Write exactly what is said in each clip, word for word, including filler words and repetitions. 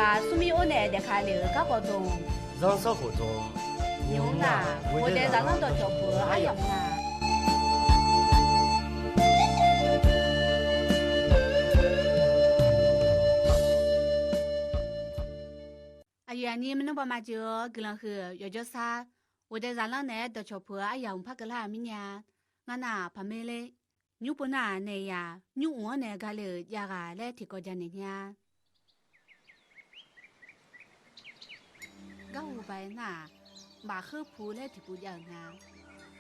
Ghaq smrmir or nae daefka lef-euq garkawv dmq, zanrsanrkhof dmq, nymq-mr nar, ghofdaef zaqlanr dawqcawq puq-eu aryamq nga. Aqyuif aqnyir maernmr bawma jeuq-awr guiqlanq huiq-euq yawqjawrsar, ghofdaef zaqlanr naeq-aer dawqcawq puq-eu aryamq par keuvlar-euq mirnya. Ngar nar-aq, paqmer ler. Nymr pov nar-aq, naeq yaq nymr mq-anr nae gale-euq jav ghaq laer tiqkawv ja naeq nya. Garhu bae nar-aq, bafkheur pu laer tiqpuv jav-euq nga.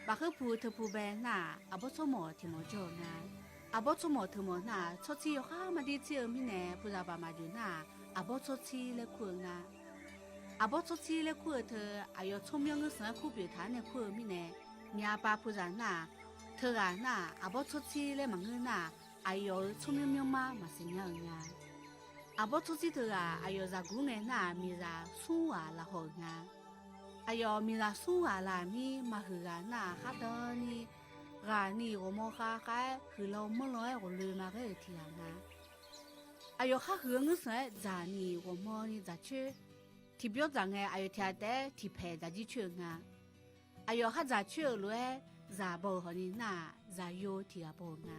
Bafkheur pu teupu bae nar-aq, aqbawr tsawrmawq tiq mawq jawr-euq nga. Aqbawr tsawrmawq teu mawq nar-aq, tsawrtsir yawkhav mardir tsir-eu mirnae, puzaq baq maqjox nar-aq, aqbawr tsawrtsir laer kur-eu nga. Aqbawr tsawrtsir laer kur-eu teu, aqyawf tsawrmyanr ngeur sanq-aer kur pyeuf taq-anr nae kur-eu mirnae, nyiq aqpav puzaq nar-aq, teughaq nar-aq, aqbawr tsawrtsir laer maqngeur nar-aq, aqyawf-euq tsawrmyanr myanrmar maqsiq nya-euq nga. Aqbawr tsawrtsir teughaq aqyawf zaqguq ngae nar-aq, miqzaq smr ghaq lafhaw-euq nga. Aqyawf miqzaq smr ghaq laf mir maqhuiq ghaq nar-aq, khar danni ghaq ni ghawqmawr khar khav-aer huiqlan manrlan-aer ghawqloe ma ghaer-euq tiq ghaq nga. Aqyawf khar huiq-eu ngeur sanq-aer dzaq ni ghawqmawr ni dzaq coer. Tiqbyawr dzaq ngae, aqyawf tiq ghaq taef-aer tiq paeq dzaq jir coer-euq nga. Aqyawf khar dzaq coer-euq lof-aer, zaq baw-euq hawq ni nar-aq, zaqyo tiq ghaq baw-euq nga.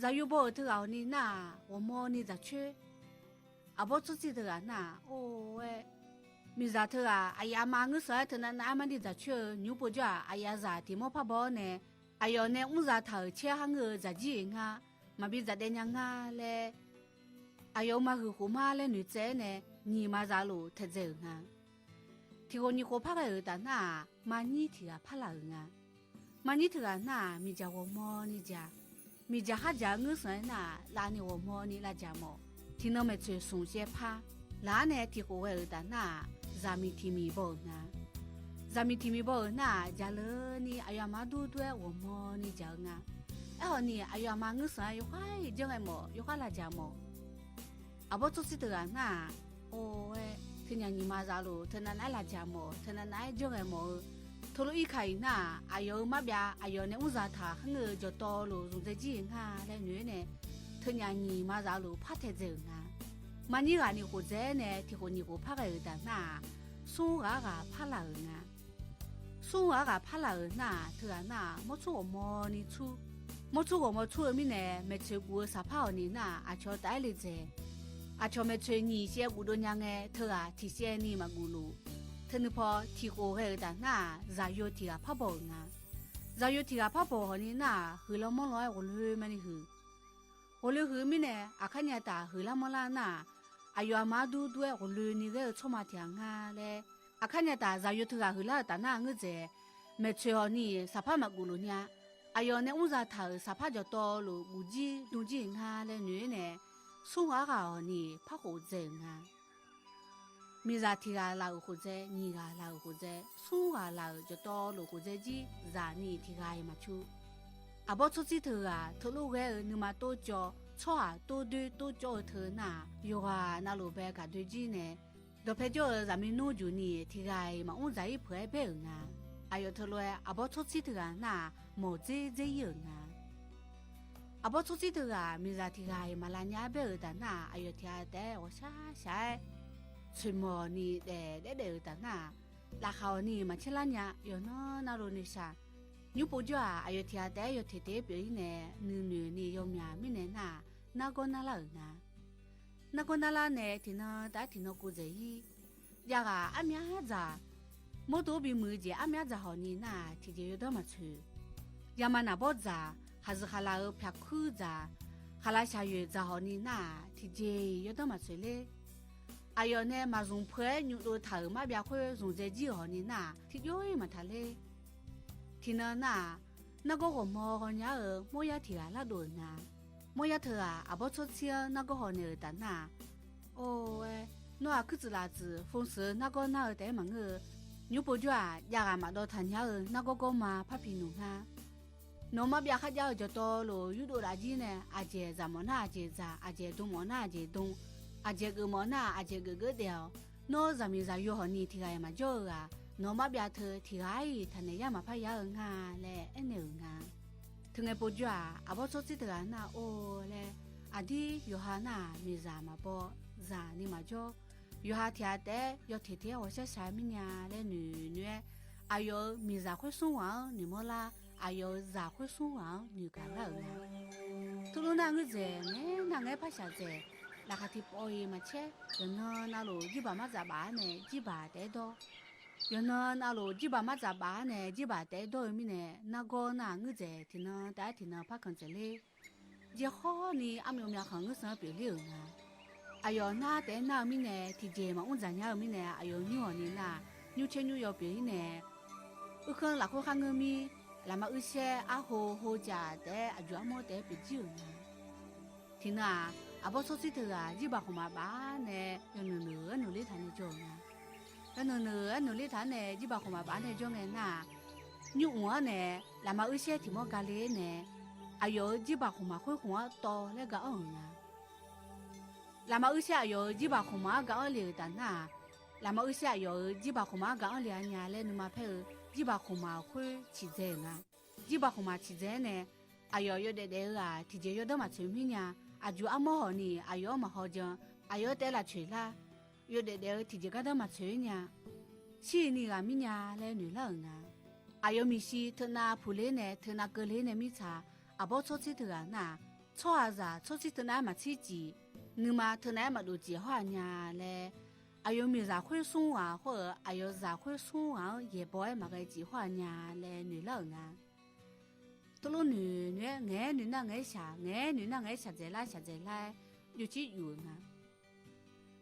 Zaqyo baw-euq teughaq hawq ni nar-aq, ghawqmawr ni dzaq coer. Aqbawr tsawrtsir teughaq nar-aq, or-aer, miqzaq teughaq aqyaf ma ngeur sanq-aer teunav nav-aer mardir dzaq coer-eu nymr pov jawr-aq, aqyaf zaq tiq mawr par baw-awr nae, aqyawf nae mr za taq-euq caer khar ngeur-eu dzaq jir-iq ngar, maqbi dzaq daev nya ngar laer, aqyawf-euq ma huiq khof mar laer noeqtsaev-aer nae, nyiq ma zaf lof taedzae-euq nga. Tiq khof nyiq khof par ghae-euq taf nar-aq, maqnyir tiq ghaq par laf-euq nga. Maqnyir teughaq nar-aq, miqdzaq ghawqmawr ni dzaq. Miqdzaq khar dzaq-eu ngeur sanq-aer nar-aq, lavni ghawqmawr ni lavdzaq mawf. Tiqnan maeqtsoeq smq shaev par. Laf-ar nae tiq khof ghae-euq taf nar-aq, zaqmiq tiq miq baw-euq nga. Zaqmiq tiq miq baw-euq nar-aq, jaqleu ni aqyawf aqma dur dur-aer ghawqmawr ni dzaq-eu nga. Aerkhawf ni aqyawf aqma ngeur sanq-aer yawkhav-iq janr ghae mawf, yawkhav lavdzaq mawf. Aqbawr tsawrtsir teughaq nar-aq, or-aer, teunyaf nyiq ma zaf lof teunav nav-aer lavdzaq mawf, teunav nav-aer janr ghae mawf-eu, teulof-ir ka-iq nar-aq, aqyawf-euq marbyav aqyawf nae mr za taq khar ngeur-eu jawqtawvluf zmqdzae jir-iq nga laer noeq-aer nae, teunyaf nyiq ma zaf lof par taedzae-euq nga. Maqnyir ghaq ni khof dzae-aer nae tiq khof nyiq khof par ghae-euq taf nar-aq, smr ghaq-ar ghaq par laf-euq nga. Smr ghaq-ar ghaq par laf-euq nar-aq, teughaq nar-aq, mawrtsur ghawqmawr ni tsur. Mawrtsur ghawqmawr tsur-eu mirnae, maeqtsoeq guf-eu saqpar hawq ni nar-aq, aqcawq taf-aer le dzaeq. Aqcawq maeqtsoeq nyiq shaev guf dov nya ngae, teughaq tiq shaev ni maqguf luf. Teunuipaw tiq khof ghae-euq taf nar-aq, zaqyo tiq ghaq par baw-euq nga. Zaqyo tiq ghaq par baw hawq ni nar-aq, huiqlanr manrlan-aer ghawqloe mani huiq. Ghawqloe huiq-eu mirnae, aqkar nya taf huiqlar manrlar nar-aq, aqyawf aqma dur dur-aer ghawqloe ni ghaer-eu tsawrma tiq ghaq nga laer, aqkar nya taf zaqyo teughaq huiqlar-euq taf nar-aq ngeur dzaeq. Maeqtsoeq hawq ni saqpar maqguf luf nya. Aqyawf nae mr za taq-euq saqpar jawqtawvluf guf jir dm jir-iq nga laer noeq-aer nae, smr ghaq-ar ghaq hawq ni par khof dzae-euq nga. Miqzaq tiq ghaq laf-euq khof dzae, nyiq ghaq laf-euq khof dzae, smr ghaq laf-euq jawqtawvluf khof dzae jir zaq ni tiq ghaq-iq maqcur. Aqbawr tsawrtsir teughaq teulof ghaer-eu nuima tov cawv, tsawrhaq tov doer tov cawv-eu teu nar-aq, yawqghaq navluf bae gaq doe jir nae, dawqpae jawr-euq zaqmiq nmr juq ni tiq ghaq-iq maqmr dzaq-ir peuq-aer baer-euq nga. Aqyawf teulof-aer aqbawr tsawrtsir teughaq nar-aq, mawq dzer dzer-ir-euq nga. Aqbawr tsawrtsir teughaq miqzaq tiq ghaq-iq maqlav nya-aer baer-euq taf nar-aq, aqyawf tiq ghaq taef-aer ghawqshaq shaq-aer tsoeqmawq ni daef daef daef-euq taf nar-aq, laqkhaq-awq ni maqcaer lar nya. Yawqnan navluf noeqshaq. Nymr pov jawr-aq, aqyawf tiq ghaq taef-aer yawteq teq-aer pyeuf-ir nae nuinoeq ni yawmyaq mirnae nar-aq, nargawr narlar-euq nga. Nargawr narlar nae tiqnan taf-aer tiqnan kov dzaeq-ir. Javghaq armyar dzaq, mawrdo bimuiq-eu jeq armyar dzaq hawq ni nar-aq, tiqjeq yawdanr maqtsoeq. Yama naqbawr dzaq, khaqzuiq khaqlaq-euq pyaqkuir dzaq, khaqlaq shaqyoeq dzaq hawq ni nar-aq, tiqjeq-iq yawdanr maqtsoeq ler. Aqyawf nae maqzmq peu-aer nymr dov taq-euq marbyav khoer zmqdzae jir-euq hawq ni nar-aq, tiqjawr-iq maqtaq ler. Tiqnan nar-aq, nargawr ghawqmawr haw nya-euq mawrya tiq ghaq lardov-euq nga. Mawrya teughaq aqbawr tsawrtsir-anr nargawr haw naeq-euq taf nar-aq, or-aer, nawr-aq kuirtsuif laf tsuif fov suif-eu nargawr nar-eu taef-aer maqngeur-eu, nymr pov jawr-aq, javghaq maqdawv taq nya-eu nargawr gawrma parpi nmr ngar. Nawq-eu marbyav kharjav-eu jawqtawvluf yurdov laf jir nae, aqjeq dzaq mawf nar aqjeq dzaq, aqjeq dm mawf nar aqjeq dm, aqjeq geuf mawf nar aqjeq geuf geur daef-awq. Nawr zaqmiq zaqyo hawq ni tiq ghaq-iq maqjawr-eu ghaq, nawq-eu marbyav teu tiq ghaq-iq taqnaeq yar maqpar yar-eu nga laer aernaeq-euq nga. Teungae pov jawr-aq, aqbawr tsawrtsir teughaq nar-aq, or laer, aqdir yawqha nar-aq miqzaq maqbaw, zaq ni maqjawr. Yawqha tiq ghaq taef-aer yawteq teq-aer ghawqshar shaq-eu mirnya laer noeq noeq-aer, aqyawf-euq miqzaq khoer smr ghaq-anr noeqmawr lar, aqyawf-euq zaq khoer smr ghaq-anr noeqgaq lar-euq nga. Teulof nar ngeur dzaeq, ngaeq-aer nar ngaeq-aer par shaq dzaeq, laqkhaq tiqpawf-iq maqcaer, yawqnan navluf jirbaq mardzaq baf-ar nae jirbaq taef-aer dawr. Yawqnan navluf jirbaq mardzaq baf-ar nae jirbaq taef-aer dawr-eu mirnae, nargawr nar-aq ngeur dzaeq tiqnan taef-aer tiqnan par kanq dzaeq ler. Jaev khawr ni armyav myavkhanq ngeur sanr-anr pyeufler-euq nga. Aqyawf nar taef-aer nar-eu mirnae, tiqjeq maqmr dzaq nya-eu mirnae, aqyawf nymr hawq ni nar-aq, nymr caer nymr yaw pyeuf-ir nae, uirkhanr lafkhoer kharngeur mir, lafma uirshaer arho hocaf taef-aer aqjuq armawr taef-aer pyeuf jir-euq nga. Tiqnan-aq, aqbawr tsawrtsir teughaq jirbaq khmqmaq baf-ar nae yawnuiq nuiq-aer nuiqler taq nae jawr-euq nga. Yawnuiq nuiq-aer nuiqler taq-ar nae jirbaq khmqmaq baf-ar nae jawr ngae nar-aq, nymr mq-anr nae lafma uirshaer tiq mawr gale-aer nae, aqyawf-euq jirbaq khmqmaq khoer khmq-anr tawv laer ga anr-euq nga. Lafma uirshaer aqyawf-euq jirbaq khmqmaq-anr ga anr le-euq taf nar-aq, lafma uirshaer aqyawf-euq jirbaq khmqmaq-anr ga anr le-a nya laer nuima paer-eu, jirbaq khmqmaq khoer ciqdzae-euq nga. Jirbaq khmqmaq ciqdzae-aer nae, aqyawf yawdaef daef-eu-aq tiqjeq yawdanr maqtsoeq mirnya, aqjuq armawr hawq ni aqyawf-anr maqhaw jan, aqyawf-anr taef-aer lavtsoeq lar, yawdaef daef-eu tiqjeq gardanr maqtsoeq-ir nya, shir-eu ni ghaq mirnya laer noeq lar-euq nga. Aqyawf miqshi teunav puqler nae teunav keuvler nae mirtsaq, aqbawr tsawrtsir teughaq nar-aq, tsawrhaqzaq tsawrtsir teunav-aer maqtsir cif, nuima teunav-aer maqdov cif hawr-aq nya laer, aqyawf miqzaq khoer smr ghaq hawr-eu aqyawf zaq khoer smr ghaq-anr yaeqbawq-aer maqghae cif hawr-aq nya laer noeq lar-euq nga. Teulof noeq noeq-aer ngaeq-aer noeq nar ngaeq-aer shaq, ngaeq-aer noeq nar ngaeq-aer shaqdzaeq lar shaqdzaeq lar-aer, yawcir yuf-euq nga.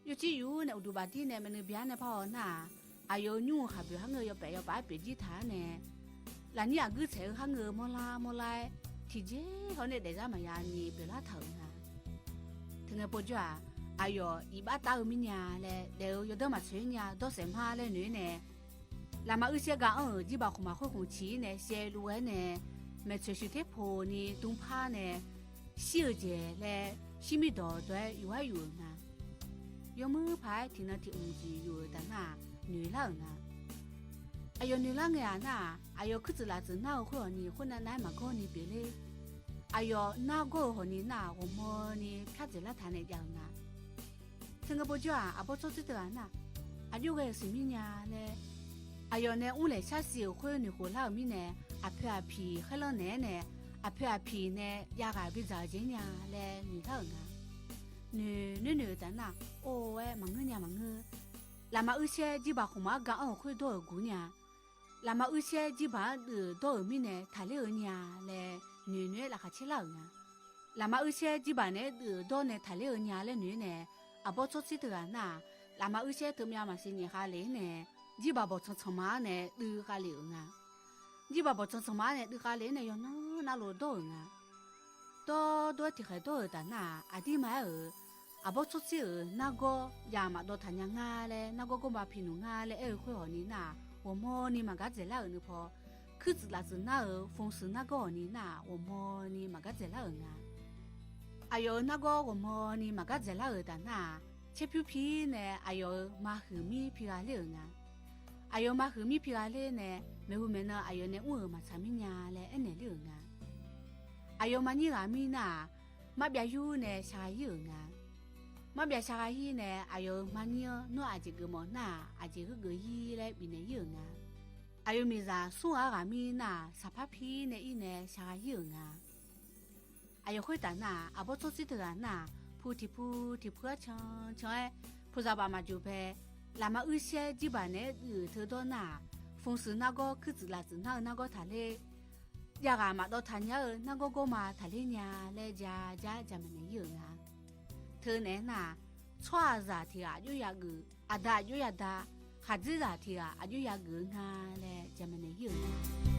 Yawcir yuf-ur nae uqduq bafdir nae maeqnan bya-ar nae parhaw nar-aq, aqyawf-euq nymr-euq khaqboeq kharngeur yawpaef yawpaef-aer pyeuf jir taq-ar nae, lafnyir aqguir tsaeq-eu kharngeur mawrlar mawrlar-aer, tiqjeq hawr nae daefzar maqya ni pyeuflar taq-euq nga. Teungae povjawr-aq, aqyawf iqbax tav-eu mirnya laer daef-eu yawdanr maqtsoeq-ir nya dawrsaef mar laer noeq-ir nae, lafma uirshaer ga anr-euq jirbaq khmqmaq khoer khmq ciq-ir nae shaevluv-aer nae, maeqtsoeq shuif ter poq ni dm par nae, shir-eu jeq laer shir mir dawqdawq-aer yuf-aer yuf-euq nga. Yawmuir paq-aer tiqnan tiq mq jeq yuf-euq taf nar-aq, noeq lar-euq nga. Aqyawf noeq lar ngae-aq nar-aq, aqyawf kuirtsuif laf tsuif nar-eu khoer hawq ni khoernav nav-aer maqgawr ni pyeufler. Aqyawf nargawr-eu hawq ni nar-aq, ghawqmawni pyar dzaeqlar taq nae jav-eu nga. Teungae povjawr-aq, aqbawr tsawrtsir teughaq nar-aq, aqjox ghae-eu siq mirnya laer, aqyawf nae mrlaeq sharsiq-euq khoer noeqkhof lar-euq mirnae, aqpoeq aqpiq khaerlanr naeq-aer nae, aqpoeq aqpiq nae jav ghaq bidzaq-eu jeq nya laer noeq lar-euq nga. Noeq noeq noeq-eu taf nar-aq, or-aer maqngeur nya maqngeur. Lafma uirshaer jirbaq khmqmaq-anr ga anr-euq khoer dawr-euq guq nya. Lafma uirshaer jirbaq-anr duiv-euq dawr-euq mirnae taqler-eu nya laer noeq noeq-aer laqkhaq caer lar-euq nga. Lafma uirshaer jirbaq naeq-aer duiv-euq dawr nae taqler-eu nya laer noeq-aer nae, aqbawr tsawrtsir teughaq nar-aq, lafma uirshaer teumyav maqsiq nyaef khav lef-aer nae, jirbaq bawqtsanq tsanq ma-anr nae duiv khav lef-euq nga. Jirbaq bawqtsanq tsanq ma-anr nae duiv khav lef-aer nae yawqnan navluf dawr-euq nga. Dawr dawr-aer tiqkhaeq dawr-euq taf nar-aq, aqdirma aer-euq, aqbawr tsawrtsir-euq nargawr jav maqdawv taq nya nga laer, nargawr gawrma pi nmq nga laer aer-eu khoer hawq ni nar-aq, ghawqmawni maqgar dzaeqlar-euq nuipaw, kuirtsuif laf tsuif nar-euq fushuif nargawr hawq ni nar-aq, ghawqmawni maqgar dzaeqlar-euq nga. Aqyawf-euq nargawr ghawqmawni maqgar dzaeqlar-euq taf nar-aq, caerpyur pi-ir nae aqyawf-euq maqhuiq mir pi gha ler-euq nga. Aqyawf maqhuiq mir pi gha ler nae, maeqhu maeqnan aqyawf nae mr-euq maqtsaq mirnya laer aernaeq ler-euq nga. Aqyawf maqnyir ghaq mir nar-aq, marbyav yur nae shaqgha ir-euq nga. Marbyav shaqgha ir nae aqyawf-euq maqnyir-anr nawr aqjeq geufmawf nar-aq, aqjeq gheurgeuf ir laer bifnaeq ir-euq nga. Aqyawf miqzaq smr ghaq-ar ghaq mir nar-aq, saqpar pi-ir nae ir nae shaqgha ir-euq nga. Aqyawf khoertaf nar-aq, aqbawr tsawrtsir teughaq nar-aq, pu tiqpu tiqpu-aer can can-aer, puqzaq baf maqjuq bae, lafma uirshaer jirbaq naeq-aer duiv-euq teudawr nar-aq, fushuif nargawr kuirtsuif laf tsuif nar-eu nargawr taqler, jav ghaq maqdawv taq nya-eu nargawr gawrma taqler nya laer ja jar jaqmaeq naeq ir-euq nga. Teunaeq-aer nar-aq, tsawrhaqzaq tiq ghaq aqjox yageuf, aqda aqjox yada, khaqdzerzaq tiq ghaq aqjox yageuf-eu nga laer jaqmaeq naeq ir-euq nga.